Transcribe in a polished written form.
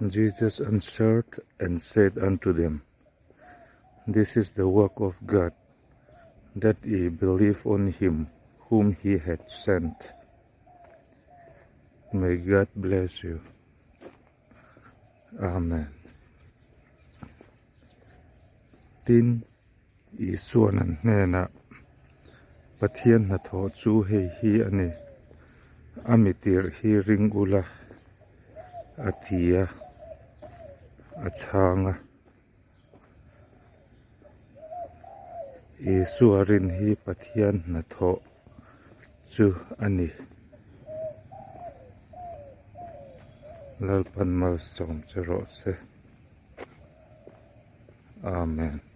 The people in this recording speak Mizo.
Jesus answered and said unto them, This is the work of God, that ye believe on him whom he hath sent. May God bless you. Amen. Tin, Isuan an hnenah, Pathian hnathawh chu hei hi a ni, a mi tirh hi ring ula, a ti a, a chhang a. Isua rin hi Pathian hnathawh chu a ni. Lalpan malsawm che rawh se. Amen.